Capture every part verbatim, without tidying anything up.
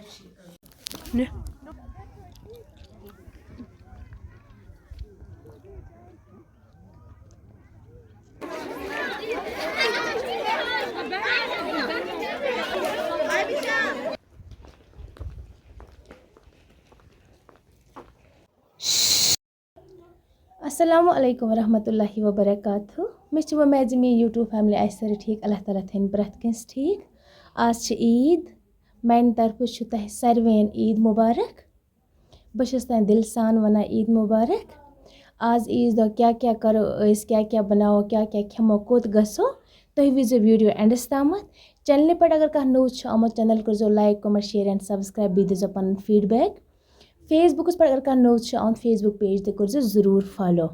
السلام علیکم ورحمۃ اللہ وبرکاتہ۔ مےٚ چھِ وۄمید زِ میٛٲنۍ YouTube family آسہِ سٲرٕے ٹھیٖک۔ اللہ تعالیٰ تھٲیِن پرٛٮ۪تھ کٲنٛسہِ ٹھیٖک۔ آز چھِ عیٖد، میٛانہِ طرفہٕ چھُ تۄہہِ ساروِیَن عیٖد مُبارک۔ بہٕ چھَس تۄہہِ دِلہٕ سان وَنان عیٖد مُبارک۔ آز عیٖذ دۄہ کیٛاہ کیٛاہ کَرو أسۍ، کیٛاہ کیٛاہ بَناوو، کیٛاہ کیٛاہ کھٮ۪مو، کوٚت گژھو، تُہۍ وٕچھزیو video endس تامَتھ۔ Channelہِ پٮ۪ٹھ اگر کانٛہہ نوٚو چھُ آمُت، channel کٔرۍزیو like، comment، share and subscribe، بیٚیہِ دیٖزیو پَنُن feedback۔ Facebookس پٮ۪ٹھ اگر کانٛہہ نوٚو چھُ آمُت، Facebook page تہِ کٔرۍزیو ضروٗر follow۔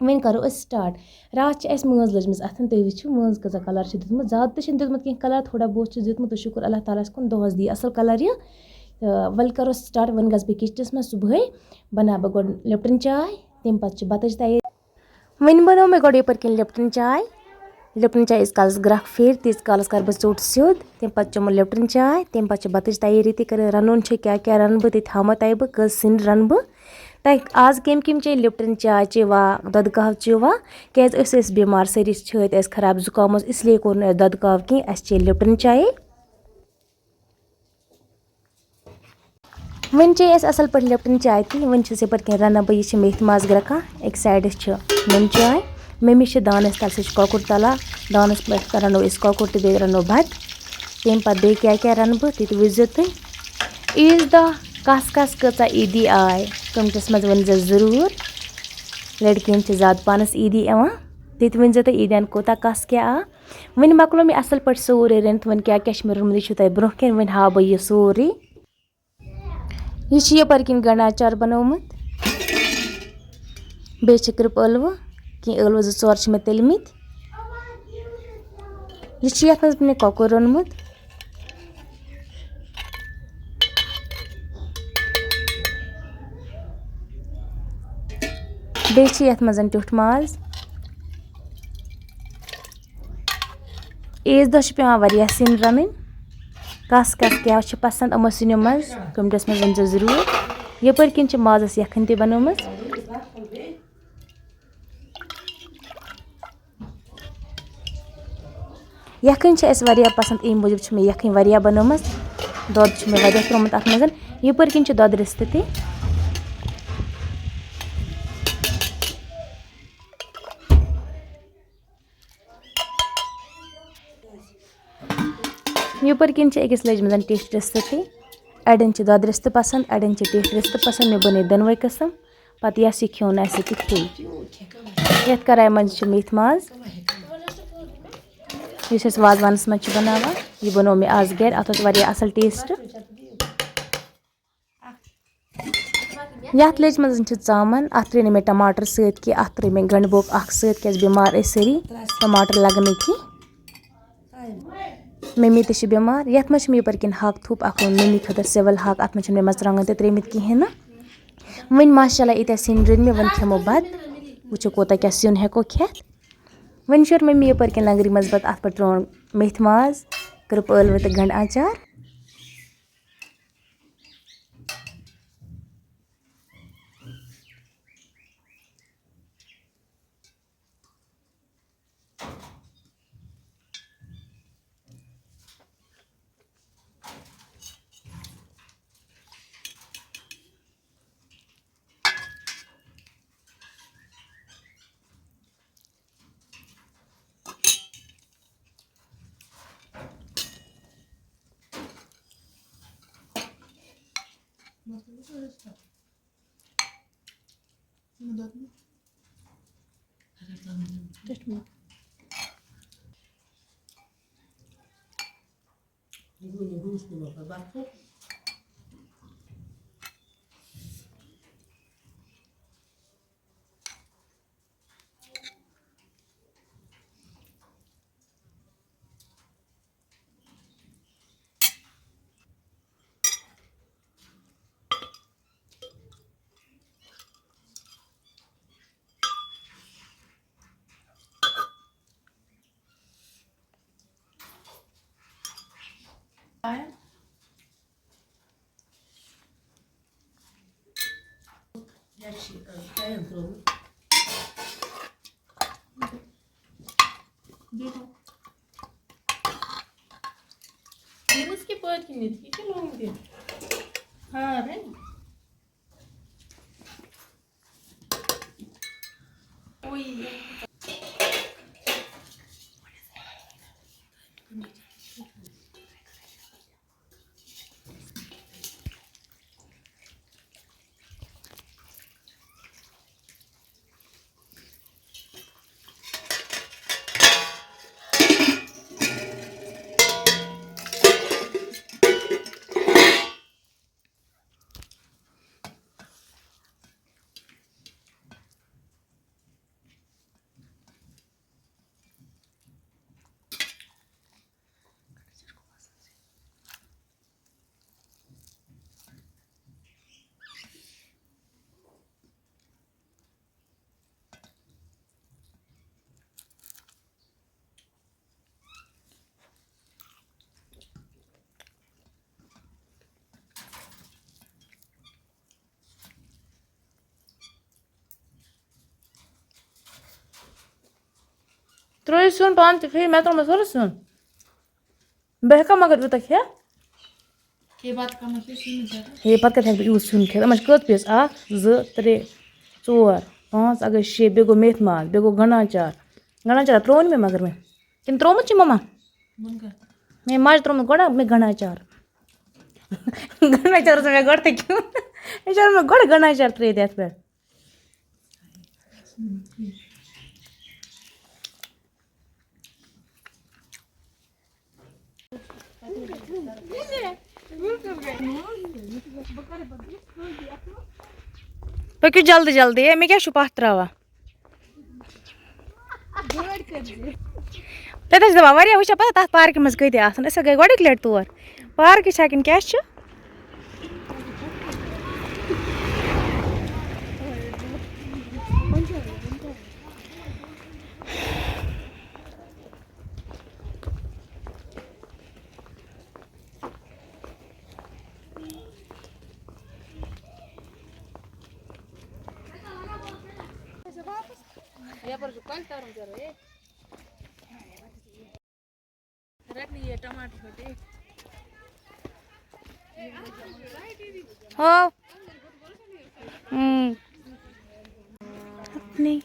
وۄنۍ کَرو أسۍ start۔ راتھ چھِ اَسہِ مٲنٛز لٔجمٕژ اَتھَن، تُہۍ وٕچھِو مٲنٛز کۭژاہ colour چھِ دیُتمُت۔ زیادٕ تہِ چھِنہٕ دیُتمُت کینٛہہ colour، تھوڑا بہت چھُس دیُتمُت، تہٕ شُکُر اللہ تعالیٰ ہَس کُن، دۄہَس دِیہِ اَصٕل colour یہِ۔ تہٕ وۄنۍ کَرو start، وۄنۍ گژھٕ بہٕ kitchenس منٛز، صُبحٲے بَناو بہٕ گۄڈٕ لِپٹَن چاے، تَمہِ پَتہٕ چھِ بَتٕچ تیٲری۔ وۄنۍ بَنٲو مےٚ گۄڈٕ یَپٲرۍ کِنۍ لِپٹَن چاے۔ لِپٹَن چاے ییٖتِس کالَس گرٛٮ۪کھ پھیرِ، تیٖتِس کالَس کَرٕ بہٕ ژوٚٹ سیوٚد۔ تَمہِ پَتہٕ چٮ۪مو لِپٹَن چاے، تَمہِ پَتہٕ چھِ بَتٕچ تیٲری تہِ کَرٕنۍ۔ رَنُن چھِ کیٛاہ کیٛاہ رَنہٕ بہٕ، تہِ تھاومو تۄہہِ بہٕ، کٔژ سِنۍ رَنہٕ بہٕ۔ تۄہہِ آز کٔمۍ کٔمۍ چیٚیہِ لِپٹَن چاے، چیٚوا دۄدٕ کَہوٕ چیٚوا؟ کیٛازِ أسۍ ٲسۍ بٮ۪مار، سٲری چھِ، چھٲتۍ ٲسۍ خراب، زُکام اوس، اِسلیے کوٚر نہٕ اَسہِ دۄدٕ کَہوٕ کینٛہہ، اَسہِ چیٚیہِ لِپٹَن چایے۔ وۄنۍ چیٚیہِ اَسہِ اَصٕل پٲٹھۍ لِپٹَن چاے تہِ۔ وۄنۍ چھَس یَپٲرۍ کِنۍ رَنان بہٕ، یہِ چھِ میتھِ ماز گرٛٮ۪کان، اَکہِ سایڈٕ چھِ نُن چاے، مٔمی چھِ دانَس تَل، سُہ چھِ کۄکُر تَلان، دانَس پٮ۪ٹھ رَنو أسۍ کۄکُر تہٕ بیٚیہِ رَنو بَتہٕ۔ تَمہِ پَتہٕ بیٚیہِ کیٛاہ کیٛاہ رَنہٕ بہٕ، تہِ تہِ وٕچھزیو تُہۍ۔ عیٖذ دۄہ کَس کَس کۭژاہ عیٖدی آے، commentsَس منٛز ؤنۍزیو ضروٗر۔ لٔڑکِیَن چھِ زیادٕ پَہنَس عیٖدی یِوان، تہِ تہِ ؤنۍزیو تُہۍ عیٖدیَن کوٗتاہ کَس کیٛاہ آو۔ وۄنۍ مۄکلو مےٚ اَصٕل پٲٹھۍ سورُے رٔنِتھ، وۄنۍ کیٛاہ کیٛاہ چھِ مےٚ روٚنمُت، یہِ چھُو تۄہہِ برٛونٛہہ کَنہِ، وۄنۍ ہاوٕ بہٕ یہِ سورُے۔ یہِ چھُ یَپٲرۍ کِنۍ گَنٛڈٕ اَچار بَنومُت، بیٚیہِ چھِ کرٛپ ٲلوٕ، کینٛہہ ٲلوٕ زٕ ژور چھِ مےٚ تٔلۍ مٕتۍ۔ یہِ چھُ یَتھ منٛز مےٚ کۄکُر روٚنمُت۔ بیٚیہِ چھِ یَتھ منٛز ٹیوٚٹھ ماز۔ عیٖذ دۄہ چھِ پٮ۪وان واریاہ سِنۍ رَنٕنۍ۔ کَس کَس کیٛاہ چھِ پَسنٛد یِمو سِنیو منٛز، commentsَس منٛز ؤنۍزیو ضروٗر۔ یَپٲرۍ کِنۍ چھِ مازَس یَکھٕنۍ تہِ بَنٲومٕژ۔ یَکھٕنۍ چھِ اَسہِ واریاہ پَسنٛد، اَمہِ موٗجوٗب چھِ مےٚ یَکھٕنۍ واریاہ بَنٲومٕژ۔ دۄد چھُ مےٚ واریاہ ترٛوومُت اَتھ منٛز۔ یَپٲرۍ کِنۍ چھِ دۄدٕ رِستہٕ تہِ۔ یَپٲرۍ کِنۍ چھِ أکِس لٔجمٕژ ٹیٚٹھۍ رِستہٕ تہِ۔ اَڑٮ۪ن چھِ دۄدٕ رِستہٕ پَسنٛد، اَڑٮ۪ن چھِ ٹیٚٹھۍ رِستہٕ پَسنٛد۔ مےٚ بَنٲے دۄنوَے قٕسٕم۔ پَتہٕ یَس یہِ کھیوٚو نہٕ آسہِ، سُہ تہِ کھیٚیہِ۔ یَتھ کَڑایہِ منٛز چھِ میتھِ ماز۔ یُس أسۍ وازوانَس منٛز چھِ بَناوان، یہِ بَنوو مےٚ آز گَرِ۔ اَتھ اوس واریاہ اَصٕل ٹیسٹ۔ یَتھ لیٚجہِ منٛز چھِ ژامَن، اَتھ ترٛٲے نہٕ مےٚ ٹماٹر سۭتۍ کینٛہہ، اَتھ ترٛٲے مےٚ گنٛڈٕ بوٚکھ اَکھ سۭتۍ، کیٛازِ بٮ۪مار ٲسۍ سٲری، ٹماٹر لَگہٕ نہٕ کینٛہہ۔ مٔمی تہِ چھِ بٮ۪مار۔ یَتھ منٛز چھِ مےٚ یَپٲرۍ کِنۍ ہاکہٕ تھوٚپ اَکھ اوٚن مٔمی خٲطرٕ، سِوَل ہاکھ، اَتھ منٛز چھِنہٕ مےٚ مَرژٕوانٛگَن تہِ ترٛٲومٕتۍ کِہیٖنۍ نہٕ۔ وۄنۍ ماشاء اللہ ییٖتیٛاہ سِنۍ رٔنۍ مےٚ، وۄنۍ کھٮ۪مو بَتہٕ، وٕچھو کوٗتاہ کیٛاہ سیُن ہٮ۪کو کھٮ۪تھ۔ وۄنۍ شور مٔمی یَپٲرۍ کِنۍ لنٛگرِ منٛز بَتہٕ، اَتھ پٮ۪ٹھ ترٛووُن میتھِ ماز، کٔرٕپ ٲلوٕ تہٕ گنٛڈٕ آنٛچار۔ ییٚمِس کہِ پٲٹھۍ کِنۍ یہِ کہِ لوٚنٛگ دِتھ؟ ہاں، ہے۔ ترٛٲیِو سیُن پانہٕ تہِ فِرٛج، مےٚ ترٛوو نہٕ سورُے سیُن۔ بہٕ ہٮ۪کا مگر یوٗتاہ کھٮ۪تھ؟ ہے، بَتہٕ کَمَے کھیوٚو سیُن زیادٕ۔ ہے، پَتہٕ کَتہِ ہٮ۪کہٕ بہٕ یوٗت سیُن کھٮ۪تھ؟ یِمَن چھِ کٔژ پیٖس؟ اَکھ، زٕ، ترٛےٚ، ژور، پانٛژھ، اَگَے شےٚ۔ بیٚیہِ گوٚو میتھِ ماز، بیٚیہِ گوٚو گَنٛڈٕ آنٛچار۔ گَنٛڈٕ آنٛچار ترٛوو نہٕ مےٚ مگر مےٚ۔ کِنہٕ ترٛوومُت چھِ مَما؟ مےٚ ماجہِ ترٛوومُت گۄڈٕ، مےٚ گَنٛڈٕ آنٛچار۔ گَنٛڈٕ آنٛچار اوس مےٚ گۄڈٕ تہِ کھیوٚن۔ مےٚ چھُ اوٚنمُت گۄڈٕ گَنٛڈٕ آنٛچار ترٛٲیِتھ یَتھ پٮ۪ٹھ۔ پٔکِو جلدی جلدی، ہے، مےٚ کیٛاہ چھُ پَتھ ترٛاوان؟ تَتہِ ٲسۍ دَپان، واریاہ وٕچھو پَتہٕ تَتھ پارکہِ منٛز کۭتیٛاہ آسَن۔ أسۍ ہا گٔے گۄڈٕنِکۍ لَٹہِ تور۔ پارکہِ چھا کِنہٕ کیٛاہ چھِ؟ یَپٲرۍ چھُ کۄلہِ تَرُن ژےٚ، ہے۔ رَٹنہِ یہِ ٹماٹر چھُ ٹھیٖک۔ ہاں۔ اۭں۔ اپنے۔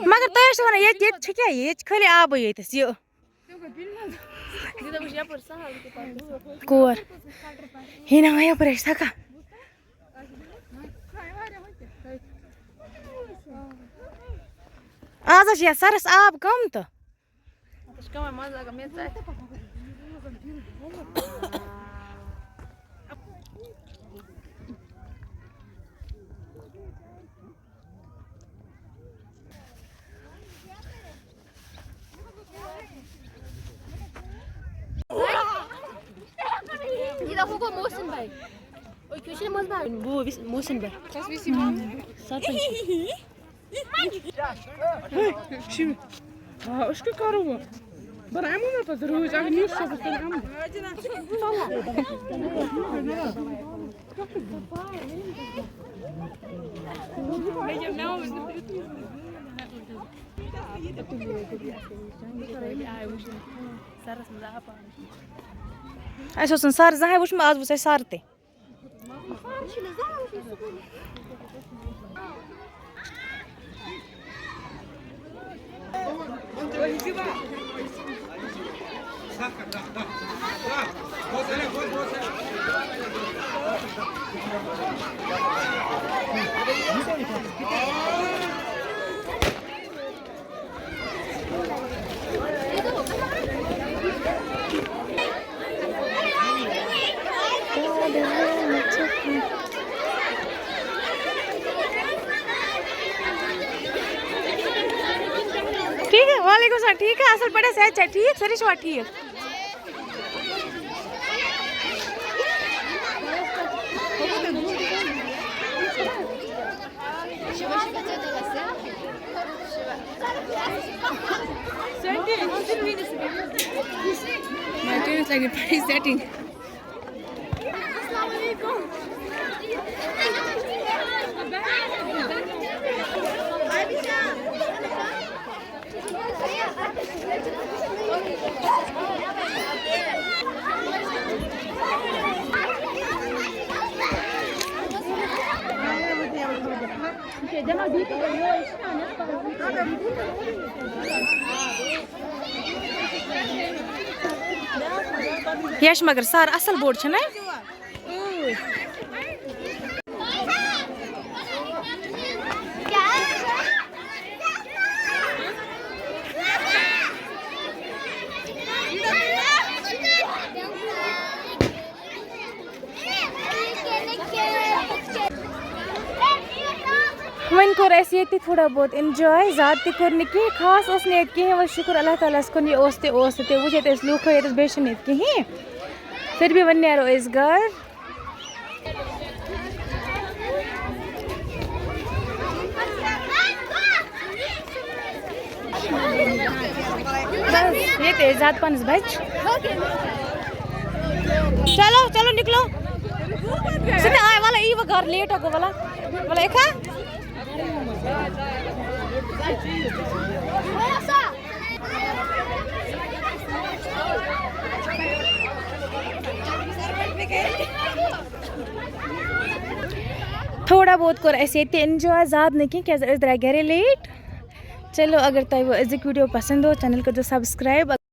مگر تُہۍ ٲسِو وَنان، ییٚتہِ، ییٚتہِ چھِ کیٛاہ؟ ییٚتہِ چھِ خٲلی آبٕے ییٚتِس۔ یہِ کور؟ ہے نہ، وۄنۍ یَپٲرۍ ٲسۍ تھکان۔ آز حظ چھِ یَتھ سَرَس آب کَم تہٕ۔ یہِ دَپہٕ بہٕ محسن بھائی۔ أکِس چھِ محسن بھائی۔ بہٕ وِس-، محسن بھائی۔ سَتَن۔ ہے، شِو۔ آ، أسۍ کیٛاہ کَرو وۄنۍ؟ بہٕ رَنہٕ مےٚ پَتہٕ رٲز اَکھ نیوٗ صُبحَس تام اَنہٕ۔ اَسہِ اوس نہٕ سَر زانٛہہ وٕچھمُت، آز وٕچھ اَسہِ سَر تہِ۔ ٹھیٖک ہے، وعلیکم السلام۔ ٹھیٖک ہے، اَصٕل پٲٹھۍ حظ، صحت چھا ٹھیٖک؟ سٲری چھِوا ٹھیٖک؟ مےٚ تٔمِس لَگہِ پَنٕنۍ setting۔ یہِ چھِ مگر سر اصل بوٚڑ چھُنہ؟ وۄنۍ کوٚر اَسہِ ییٚتہِ تھوڑا بہت enjoy، زیادٕ تہِ کوٚر نہٕ کینٛہہ، خاص اوس نہٕ ییٚتہِ کِہیٖنۍ۔ وۄنۍ شُکُر اللہ تعالیٰ ہَس کُن، یہِ اوس تہِ اوس نہٕ تہِ، وٕچھ ییٚتہِ ٲسۍ لوٗکھ، ییٚتہِ ٲسۍ بیٚیہِ چھِنہٕ ییٚتہِ کِہیٖنۍ۔ پھر بھی وۄنۍ نیرو أسۍ گَرٕ۔ بس، ییٚتہِ ٲسۍ زیادٕ پَہنَس بَچہِ۔ چلو، چلو، نِکلو۔ سُہ تہِ آے، وَلہٕ، یی وۄنۍ گَرٕ، late گوٚو، وَلہٕ۔ وَلہٕ، یِکھا؟ تھوڑا بہت کوٚر اَسہِ ییٚتہِ enjoy، زیادٕ نہٕ کینٛہہ، کیٛازِ أسۍ درٛاے گَرے late۔ چلو، اگر تۄہہِ وۄنۍ أزیُک video پَسنٛد اوس، channel کٔرۍزیو subscribe۔